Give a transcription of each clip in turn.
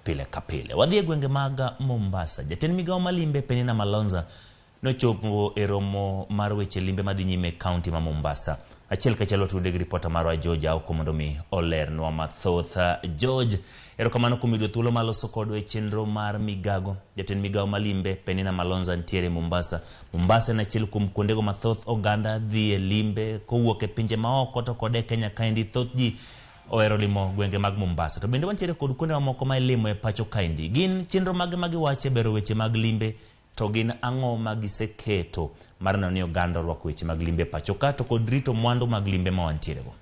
Pile ka pile. Wadhi e gwenge mag Mombasa. Jatend migawo ma limbe Penina Malonza nochopo e romo mar weche limbe madhi nyime e kaunti ma Mombasa. Achiel kachiel watude gi ripota marwa George Aoko mondo mi olernwa mathoth. George, erokamano kuom yudo thuolo mar loso kodwa e chenro mar migago. Jatend migawo ma limbe Penina Malonza ntiere Mombasa. Mombasa en achiel kuom kuondego ma thoth oganda dhi e limbe kowuok e pinje maoko to kod e Kenya kaendi. Thoth ji ohero limo gwenge mag Mombasa. To bende wantiere kod kuonde mamoko ma ilimo e pacho kaendi. Gin chenro mage ma giwacho e bero weche mag limbe to gin ang'o ma giseketo mar neno ni oganda orwako weche mag limbe e pacho ka to kod rito mwandu mag limbe ma wantiere go?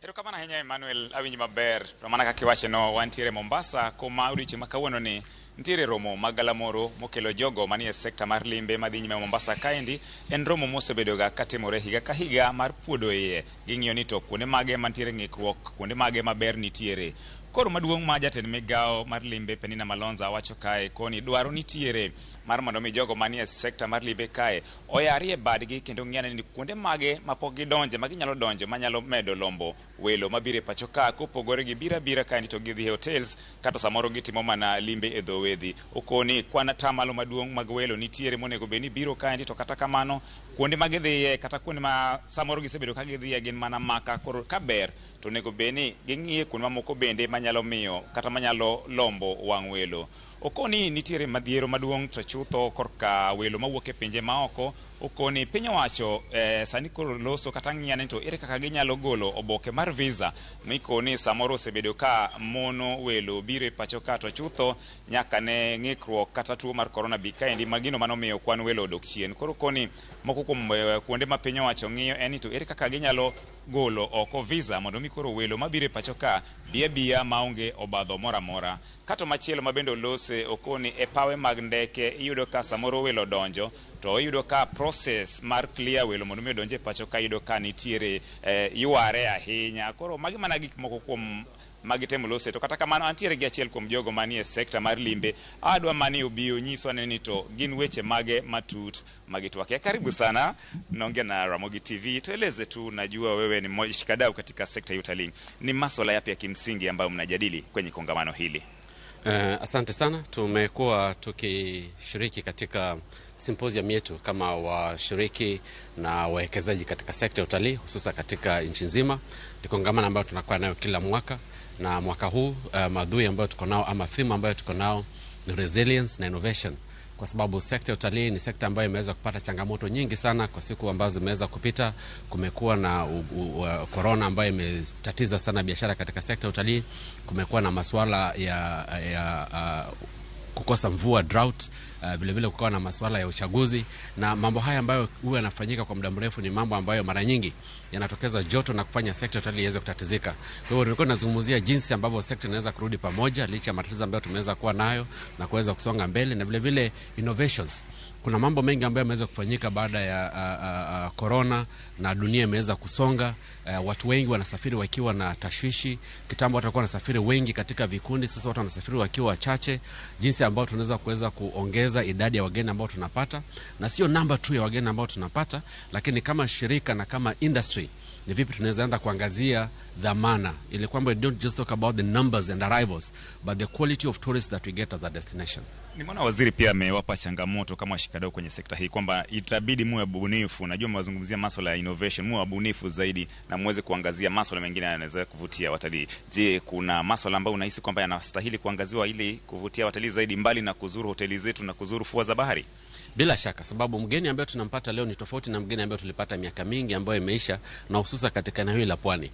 Erokamano ahinya, Emmanuel, awinji maber. To mana kaka iwacho no, wantiere Mombasa kuma odiochieng' ma kawuono ni nitiere romo mag galamoro mokelo jogo manie sekta mar limbe madhi nyime Mombasa kaendi. En romo mosebedo ga katimore higa ka higa mar puodo iye. Ging'iyo ni to kuonde mage mantiere ng'ikruok, kuonde mage maber nitiere. Koro maduong' ma jatend migawo mar limbe Penina Malonza wacho kae koni dwaro nitiere mar mondo mi jogo manie sekta mar limbe kae oyarie badgi kendo ng'iyane ni kuonde mage mapok gidonje ma ginyalo donjo manyalo medo lombo welo mabiro e pacho ka kopogore gi biro abira kaendi to gidhi e hotels kata samoro gitimo mana limbe e dho wedhi. Okoni kwan atamalo maduong' mag welo nitiere monego bed ni biro kaendi, to kata kamano kuonde ma gidhiye kata kuonde ma samoro gisebedo ka gidhiye gin mana maka. Koro kaber to onego bed ni ging'iye kuonde mamoko bende manyalo miyo kata manyalo lombo wang' welo. Okoni nitiere madhiero maduong' to chutho korka welo mawuok e pinje maoko. Okoni piny owacho sani koro loso kata ng'iyane to ere kaka ginyalo golo oboke mar visa mikoni samoro osebedo ka mono welo biro e pacho ka, to chutho nyaka ne ng'ikruok kata tuo mar corona bi kaendi ma gino manomiyo kwan welo odok chien. Koro koni moko kuom kuonde ma piny owacho ng'iyo en ni to ere kaka ginyalo golo oko visa mondo mi koro welo mabiro e pacho ka bi abiya maonge obadho moro amora. Kato machielo ma bende olose, okoni e pawe mag ndeke iyudo ka samoro welo donjo to iyudo ka process mar clear welo mondo mi odonj e pacho ka iyudo ka nitiere yware ahinya. Koro magi mana gik moko kuom magitemo lose. To kata kamano antiere gi achiel kuom jogo manie sekta mar limbe, adwa mani obi onyiswa ane ni to gin weche mage matut magitwakie. Karibu sana, naongea na Ramogi TV. Tueleze tu, najua wewe ni mshikadau katika sekta ya utalii, ni maswala yapi ya kimsingi ambayo mnajadili kwenye kongamano hili? Asante sana. Tumekuwa tukishiriki katika symposium yetu kama washiriki na wawekezaji katika sekta ya utalii, hususan katika nchi nzima. Ni kongamano ambayo tunakuwa nayo kila mwaka, na mwaka huu maudhui ambayo tuko nao ama theme ambayo tuko nao ni resilience na innovation, kwa sababu sekta ya utalii ni sekta ambayo imeweza kupata changamoto nyingi sana kwa siku ambazo zimeweza kupita. Kumekuwa na corona ambayo imetatiza sana biashara katika sekta ya utalii. Kumekuwa na masuala ya kukosa mvua, drought, vilevile kukawa na masuala ya uchaguzi, na mambo haya ambayo huwa yanafanyika kwa muda mrefu ni mambo ambayo mara nyingi yanatokeza joto na kufanya sekta ya utalii iweze kutatizika. Kwa hivyo tulikuwa tunazungumzia jinsi ambavyo sekta inaweza kurudi pamoja licha ya matatizo ambayo tumeweza kuwa nayo na kuweza kusonga mbele, na vilevile innovations. Kuna mambo mengi ambayo yameweza kufanyika baada ya corona na dunia imeweza kusonga. Watu wengi wanasafiri wakiwa na tashwishi. Kitambo watu walikuwa wanasafiri wengi katika vikundi, sasa watu wanasafiri wakiwa wachache. Jinsi ambao tunaweza kuweza kuongeza idadi ya wageni ambao tunapata, na sio namba tu ya wageni ambao tunapata, lakini kama shirika na kama industry ni vipi tunaweza anza kuangazia dhamana ili kwamba we don't just talk about the numbers and arrivals but the quality of tourists that we get as a destination. Nimeona waziri pia amewapa changamoto kama washikadau kwenye sekta hii kwamba itabidi muwe wabunifu. Najua mmewazungumzia masuala ya innovation, muwe wabunifu zaidi na muweze kuangazia masuala mengine yanaweza kuvutia watalii. Je, kuna masuala ambayo unahisi kwamba yanastahili kuangaziwa ili kuvutia watalii zaidi mbali na kuzuru hoteli zetu na kuzuru fuo za bahari? Bila shaka, sababu mgeni ambaye tunampata leo ni tofauti na mgeni ambaye tulipata miaka mingi ambayo imeisha, na hususa katika eneo hili la pwani.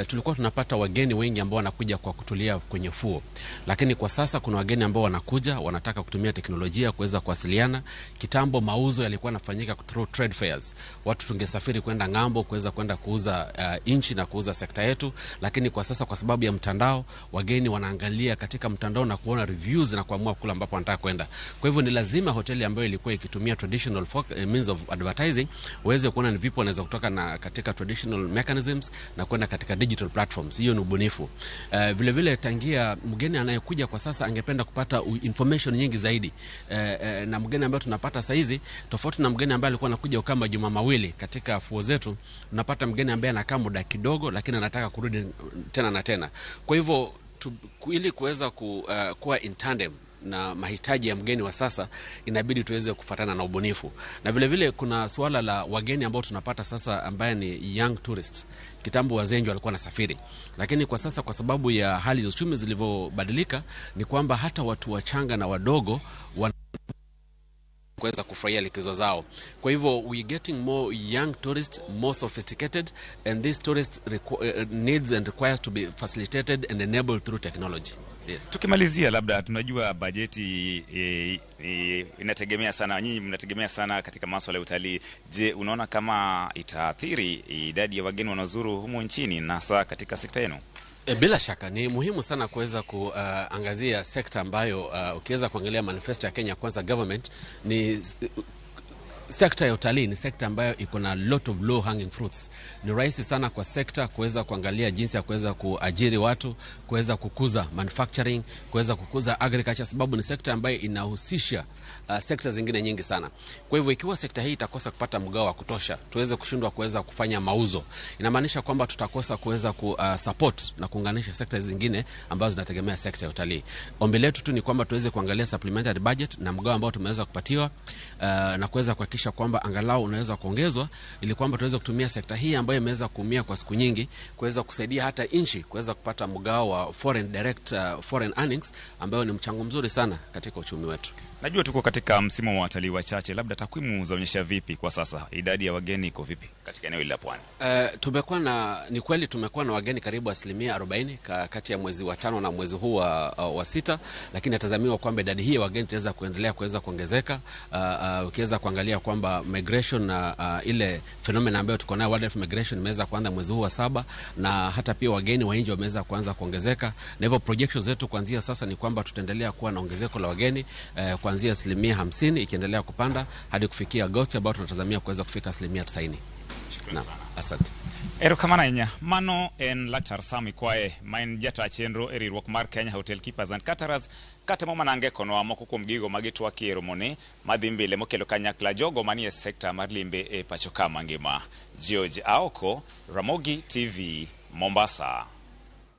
Tulikuwa tunapata wageni wengi ambao wanakuja kwa kutulia kwenye fuo, lakini kwa sasa kuna wageni ambao wanakuja wanataka kutumia teknolojia kuweza kuwasiliana. Kitambo mauzo yalikuwa yanafanyika through trade fairs, watu tungesafiri kwenda ng'ambo kuweza kwenda kuuza nchi na kuuza sekta yetu, lakini kwa sasa kwa sababu ya mtandao, wageni wanaangalia katika mtandao na kuona reviews na kuamua kule ambapo wanataka kwenda. Kwa hivyo ni lazima hoteli ambayo ilikuwa ikitumia traditional means of advertising uweze kuona ni vipi wanaweza kutoka na katika traditional mechanisms na kwenda katika digital platforms. Hiyo ni ubunifu. Vile vile tangia mgeni anayekuja kwa sasa angependa kupata information nyingi zaidi. Na mgeni ambaye tunapata saizi tofauti na mgeni ambaye alikuwa anakuja kama juma mawili katika fuo zetu, unapata mgeni ambaye anakaa muda kidogo, lakini anataka kurudi tena na tena. Kwa hivyo Ili kuweza kuwa in tandem na mahitaji ya mgeni wa sasa, inabidi tuweze kufatana na ubunifu. Na vile vile kuna suala la wageni ambao tunapata sasa ambaye ni young tourists. Kitambo wazee ndio walikuwa nasafiri, lakini kwa sasa kwa sababu ya hali za uchumi zilivyobadilika, ni kwamba hata watu wachanga na wadogo wana kuweza kufurahia likizo zao. Kwa hivyo we getting more young tourists, more sophisticated, and these tourists needs and requires to be facilitated and enabled through technology. Yes. Tukimalizia, labda tunajua bajeti inategemea sana, nyinyi mnategemea sana katika masuala ya utalii. Je, unaona kama itaathiri idadi ya wageni wanaozuru humu nchini na hasa katika sekta yenu? Bila shaka ni muhimu sana kuweza kuangazia sekta ambayo ukiweza kuangalia manifesto ya Kenya Kwanza government, ni sekta ya utalii ni sekta ambayo iko na lot of low hanging fruits. Ni rahisi sana kwa sekta kuweza kuangalia jinsi ya kuweza kuajiri watu, kuweza kukuza manufacturing, kuweza kukuza agriculture, sababu ni sekta ambayo inahusisha sekta zingine nyingi sana. Kwa hivyo ikiwa sekta hii itakosa kupata mgao wa kutosha, tuweze kushindwa kuweza kufanya mauzo, inamaanisha kwamba tutakosa kuweza ku support na kuunganisha sekta zingine ambazo zinategemea sekta ya utalii. Ombi letu tu ni kwamba tuweze kuangalia supplementary budget na mgao ambao tumeweza kupatiwa na kuweza kuhakikisha kwamba angalau unaweza kuongezwa ili kwamba tuweze kutumia sekta hii ambayo imeweza kuumia kwa siku nyingi kuweza kusaidia hata nchi kuweza kupata mgao wa foreign direct foreign earnings ambayo ni mchango mzuri sana katika uchumi wetu. Najua tuko katika msimu wa watalii wachache, labda takwimu zaonyesha vipi kwa sasa, idadi ya wageni iko vipi katika eneo hili la pwani? Tumekuwa na ni kweli tumekuwa na wageni karibu 40% kati ya mwezi wa 5 na mwezi huu wa 6, lakini natazamiwa kwamba idadi hii ya wageni itaweza kuendelea kuweza kuongezeka. Ukiweza kuangalia kwamba migration na ile phenomena ambayo tuko nayo wildlife migration imeweza kuanza mwezi huu wa 7, na hata pia wageni wa nje wameweza kuanza kuongezeka, na hivyo projections zetu kuanzia sasa ni kwamba tutaendelea kuwa na ongezeko la wageni kuanzia 50% ikiendelea kupanda hadi kufikia Agosti ambao tunatazamia kuweza kufika 90%. Shukrani sana. Asante. Erokamano ahinya. Mano en Laktar Sam Ikwae, ma en jata chenro e riwruok mar Kenya Hotel Keepers and Caterers, katemo mana ngekonwa moko kuom gigo ma gitwakie e romoni madhi mbele mokelo kanyakla jogo manie sekta mar limbe e pacho ka mangima. George Aoko, Ramogi TV, Mombasa.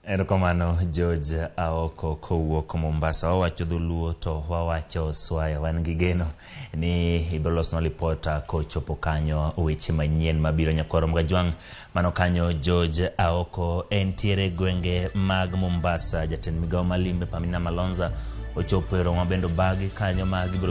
Erokamano George Aoko kowuok Mombasa. Wawacho dholuo to wawacho swaya. Wan gi geno ni ibiro losnwa lipota kochopo kanyo weche manyien mabiro. Nyakwaro Mgajwang' mano kanyo George Aoko entiere gwenge mag Mombasa. Jatend migao mar limbe Pamina Malonza ochopo e romo mabende obagi kanyo ma gibiro